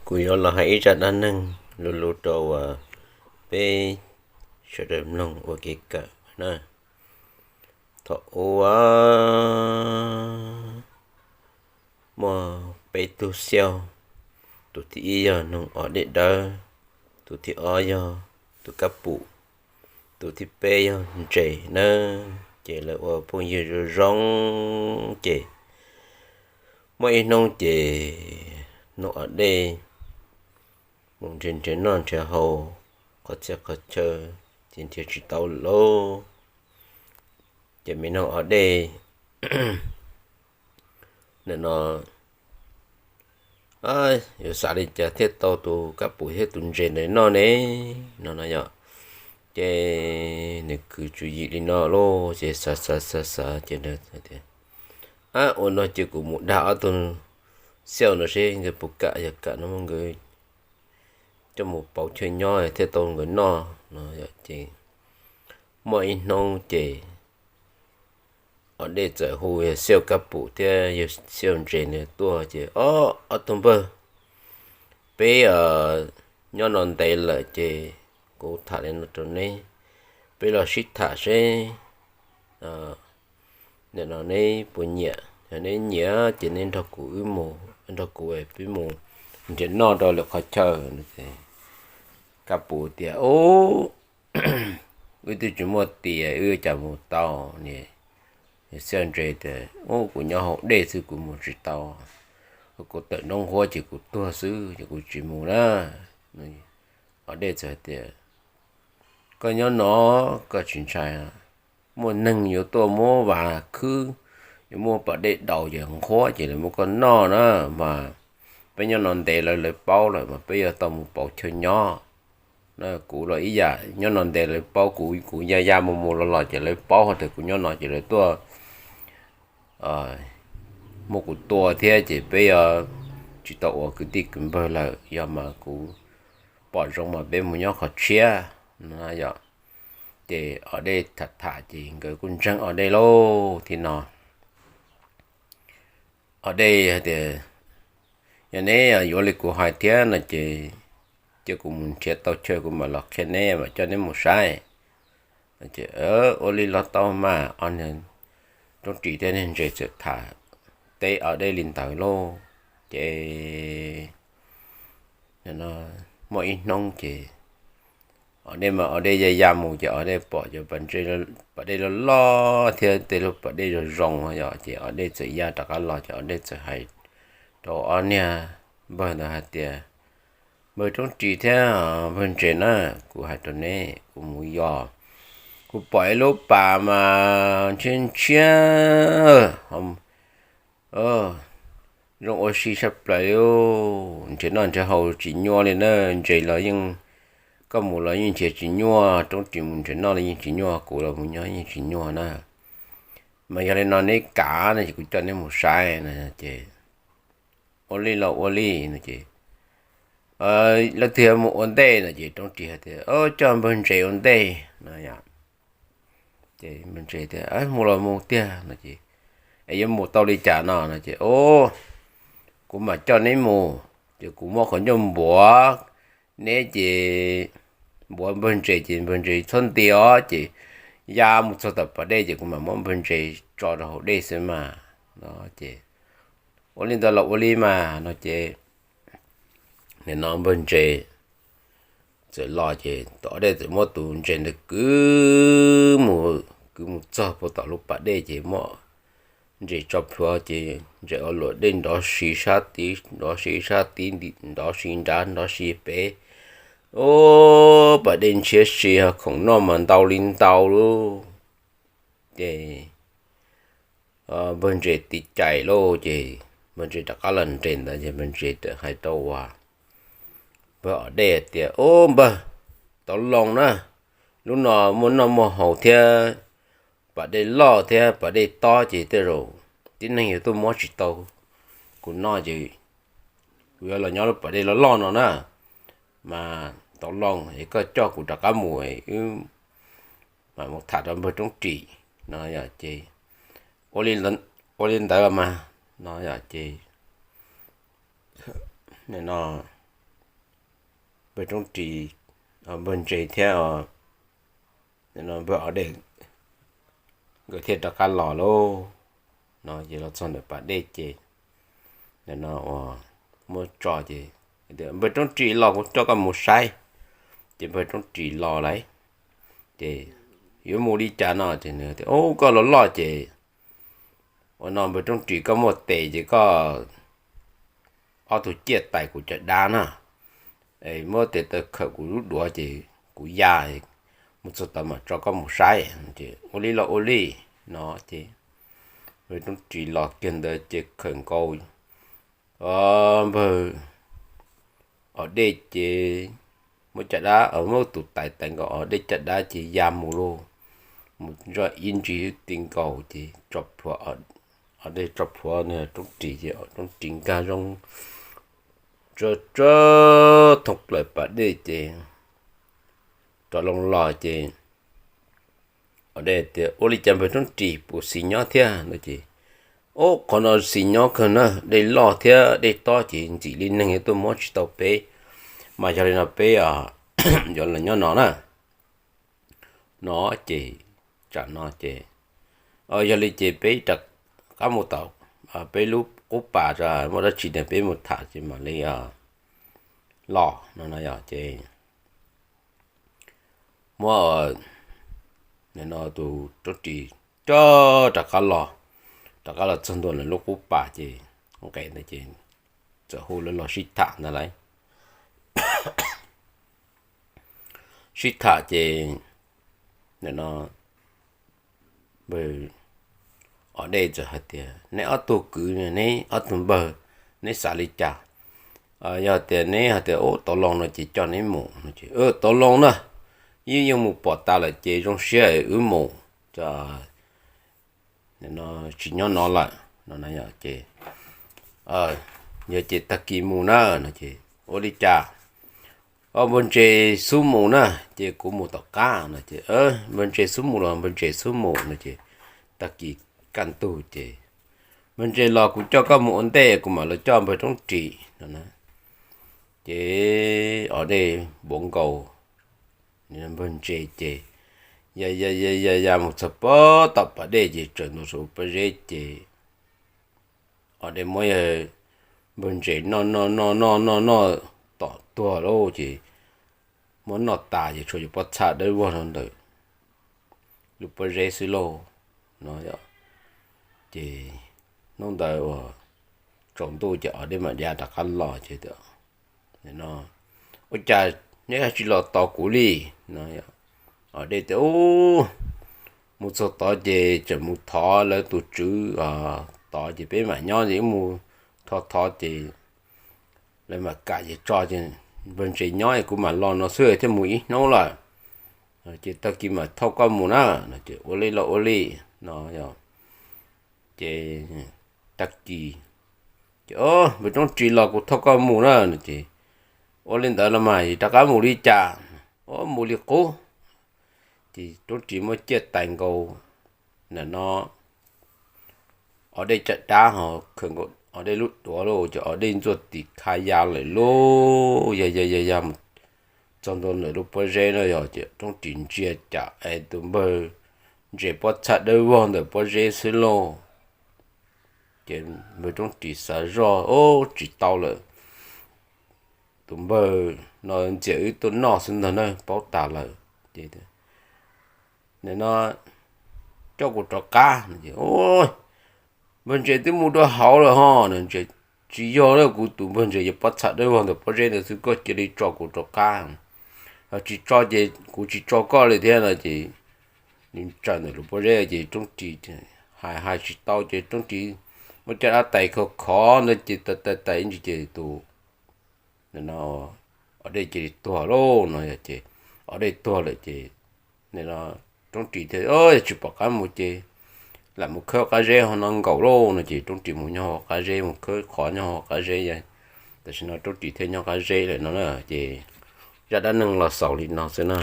Kuv yuav los hais ib zaj dab neeg lus lus rau uas peb sawv daws mloog ua kev kawm na. Thaum ub muaj peb tug xiauj, tus thib ib yog noog os dej dawb, tus thib ob yog tus kab pum, tus thib peb yog ntses nawb. Ces lawv ua phooj ywg zoo zoo ces muaj ib hnub ces noog os dej mus nrhiav nrhiav noj nrhiav haus qhov txhia qhov chaw ces nrhiav tsis tau lawm lauj. Ces me noog os dej nim no yuav xav li cas thiaj tau tus kab pum thiab tus ntses ntawd noj ne no no yom. Ces nws kwv tswv yim li no lauj, ces xav xav xav xav ces tias, ab, ua no ces kuv mus dag ob tug xiauj no seb nkawd puas kam, yog kam no nkawd coj mus pauv chaw nyob thiaj tau nkawd noj no. Ces muaj ib hnub ces os dej txawm hu yawg xiauj kab pum thiab yawg xiauj ntses ntawd tuaj ces, ob, ob tug npawg, peb nyob no ntev lawm ces kuv tham li no rau neb, peb los sib tham seb nim no neb puas nyiam. Yog neb nyiam ces neb nrog kuv wb mus, nrog kuv peb mus nrhiav noj rau lwm qhov chaw. Kab pum tias, ub, wb twb tsis muaj tias wb yuav cas mus tau ne. Xiauj ntses tias, ub, kuv nyob hauv dej xwb kuv mus tsis tau, kuv tawm nroo nqhuab ces kuv tuag xwb ces kuv tsis mus na. Os dej txawm tias, koj nyob no koj tsis ntshai, muaj neeg yuav tuaj muab vas khwb, yuav muab pas dej daus ces nqhuab ces lawv muab koj noj na. Mas peb nyob no ntev lawm lawv paub lawm mas peb yuav tau mus pauv chaw nyob. Kuv los ib yam, nyob no ntev lawv paub kuv, kuv ya ya mus mus los los ces lawv paub hais tias kuv nyob no ces lawv tuaj muab kuv tua thiab ces peb yuav tsis tau ua kwv tij kwv npawg lawm. Yog mas kuv pom zoo mas peb mus nyob qhov tshiab no yom. Ces os dej tham tham ces nkawd kuj ntseeg os dej lauj. Thiab no os dej hais tias, yog neb yuav li kuv hais thiab no ces cia kuv mus nrhiav tau chaw kuv mam los qhia neb, mam coj neb mus saib. Ua li los tau mas. Ob niag roob ris thiab niag ntses txawm tham teb os dej li ntawd lauj. Ces muaj ib hnub ces os dej mas os dej ya ya mus ces os dej pom cov pas dej loj loj thiab tej lub pas dej zoo zoo yom, ces os dej txawm ya rov qab los ces os dej txawm hais rau ob niag npawg ntawd hais tias, npawg roob ris thiab npawg ntses na, kuv hais rau neb, kuv mus yos, kuv pom ib lub pas mas ntshiab ntshiab zoo ua si saj plaws li. Nrhiav noj nrhiav haus tsis nyuaj li na, ntses los yeej, koj mus los yeej nrhiav tsis nyuaj, roob ris mus nrhiav noj los yeej tsis nyuaj, kuv los mus nyob yeej tsis nyuaj na. Mas yog li no neb kam no ces kuv coj neb mus saib no ces, ua li los ua li no ces, leej twg yuav mus ua ntej no ces roob ris hais tias, coj npawg ntses ua ntej no yom. Ces npawg ntses tias, mus los mus tiag no ces, es yuav mus tau li cas no no ces, kuv mam coj neb mus, ces kuv muab qhov ncauj npuav neb ces, npuav npawg ntses ces npawg ntses txhob nti os, ces ya mus txog tom pas dej ces kuv mam muab npawg ntses tso rau hauv dej xwb mas no ces, ua li ntawd los ua li mas no ces, nim no npawg ntses txawm los ces tom dej txawm muab tus ntses ntawd kwv mus, kwv mus txog puag tom lub pas dej ces muab ntses tso plhuav ces ntses ua luam dej nrov si sab tid, nrov si sab tid, nrov si nrad, nrov si pem. Ub, pas dej ntshiab si, khoom noj mas ntau li ntau lub. Ces npawg ntses tiv cais lauj, ces npawg ntses rov qab los nres ntawd ces npawg ntses txawm hais rau uas npawg os dej tias, ub npawg, tau loo na, lub no muaj noj muaj haus thiab, pas dej loj thiab pas dej tob ces tej zaum tib neeg yuav tuaj muab tsis tau kuv noj ces kuv yuav los nyob lub pas dej loj loj no na. Mas tau loo es koj coj kuv rov qab mus, wb mam mus tham rau npawg roob ris no yom. Ces ua li ntawd los mas no yom. Ces no npawg Roob Ris, npawg Ntses thiab npawg Ob Dej nkawd thiaj rov qab los lauj. No ces los txog ntawm pas dej ces nim no uas muab tso ces, npawg Roob Ris los kuv coj koj mus saib. Ces npawg Roob Ris los lawm ces yuav mus li cas no ces nws tias, Ub, koj los loj ces ua no npawg Roob Ris, koj muaj tes ces koj ob tug ciaj tais kuv caj dab na, muab tes taw khawm kuv lub duav ces kuv ya mus txog tod mam tso koj mus saib. Ces ua li los ua li no ces npawg Roob Ris los kiag ntawd ces khawm nkaus npawg Ob Dej ces muab caj dab, muab tus tais tais nkaus Ob Dej caj dab ces ya mus lauj. Mus zoj ib ntsis ti nkaus ces tso plhuav, Ob Dej tso plhuav Roob Ris ces Roob Ris nkag zoo tsa tsa thooj plaws pas dej ces rov loo los ces Ob Dej tias, Ua li cas npawg Roob Ris puas xis nyob thiab no ces, Ub, qhov no xis nyob kawg na, dej loj thiab dej tob ces ntxim li neeg yuav tuaj mob tsis tau peb, mas yog li no peb yuav los nyob no na. No ces tsam no ces, Yog li ces peb rov qab mus tom peb lub qub pas, muaj dab tsi no peb mus tham ces mam li los no no yog ces muab nim no tus Roob Ris coj rov qab los, rov qab los txog ntua lawv lub qub pas ces nqes ntawd ces txawm hu lawv los sib tham ntag lauj. Sib tham ces nim no npawg Ob Dej txawm hais tias, Neb ob tug kwv, neb ob tug npawg, neb xav li cas? Yog tias neb hais tias ub tau loo no ces coj neb mus no ces, Tau loo na, yeej yeej mus pom tas lawm ces zoo siab wb mus, tsis nyob no lawm no ces, Yog ces tag kis mus na no ces, Ua li cas? Npawg Ntses xub mus na, ces kuv mus tom qab no ces, Npawg Ntses xub mus los npawg Ntses xub mus no ces, tag kis kaj ntug ces, Npawg Ntses los kuv coj koj mus ua ntej, kuv mam los coj npawg Roob Ris no na. Ces Ob Dej npuav nkaus npawg Ntses ces ya ya ya ya ya mus txog pob tom pas dej ces tsaws ntua saum pob zeb ces Ob Dej muab npawg Ntses noj noj noj noj noj noj tom tuag lauj ces muab noj tas ces tshuav cov pob txha dawb vog rau ntawm lub pob zeb xwb lauj no. Ces hnub ntawd uas tsaus ntuj ces Ob Dej mam ya rov qab los ces tias, Ua cas neb tsis los tos kuv li no? Ob Dej tias, Ub, mus txog tod ces tseem mus thov lawv tus tswv tod ces peb mam nyob ces wb mus thov thov ces lawv mam kam ces tso ces npawg Ntses nyob es kuv mam los no xwb thiaj mus ib hnub lawm. Ces tag kis mam thauj koj mus na no ces ua li los ua li no. Ces tag kis ces, Npawg Roob Ris los kuv thauj koj mus na no ces, Ua li ntawd los mas rov qab mus li cas? Ua mus li qub. Ces Roob Ris muab ciaj tais nkaus nim no Ob Dej caj dab ho khawm nkaus Ob Dej lub duav lauj ces Ob Dej ntxuaj tim kha ya lawm lauj. Ya ya ya ya mus txog ntua ntawm lub pob zeb no yog ces Roob Ris ntsia cas es tus npawg Ntses pob txha dawb vog ntawm pob zeb xwb lauj. Ces npawg Roob Ris xav zoj, Ub, tsis tau lawm, tus npawg no ntxias wb tuaj noj xwb ntag na, paub tas lawm. Ces nim no coj kuv rov qab no ces, Npawg Ntses twb mus dua hauv lawm ho no. Tsis yog, kuv tus npawg Ntses yog pob txha dawb vog ntawm pob zeb ntawd xwb, koj cia li tso kuv rov qab. Tsis tso ces kuv tsis tso koj li thiab no ces nws tsaws ntawm lub pob zeb ces Roob Ris hais hais tsis tau ces Roob Ris muab caj dab tais khov khov ntawd ces tais tais tais ib ntsis ces tus Ob Dej cia li tuag lauj no. Yog ces Ob Dej tuag lawm ces Roob Ris thiaj, Yog tsis pom qab mus ces lam mus khawb qab zeb ho no nkaum lauj no ces Roob Ris mus nyob hauv qab zeb, mus khawb qhov nyob hauv qab zeb. Tam sim no Roob Ris thiaj nyob qab zeb lawm no na. Ces zaj dab neeg los xaus li no xwb na.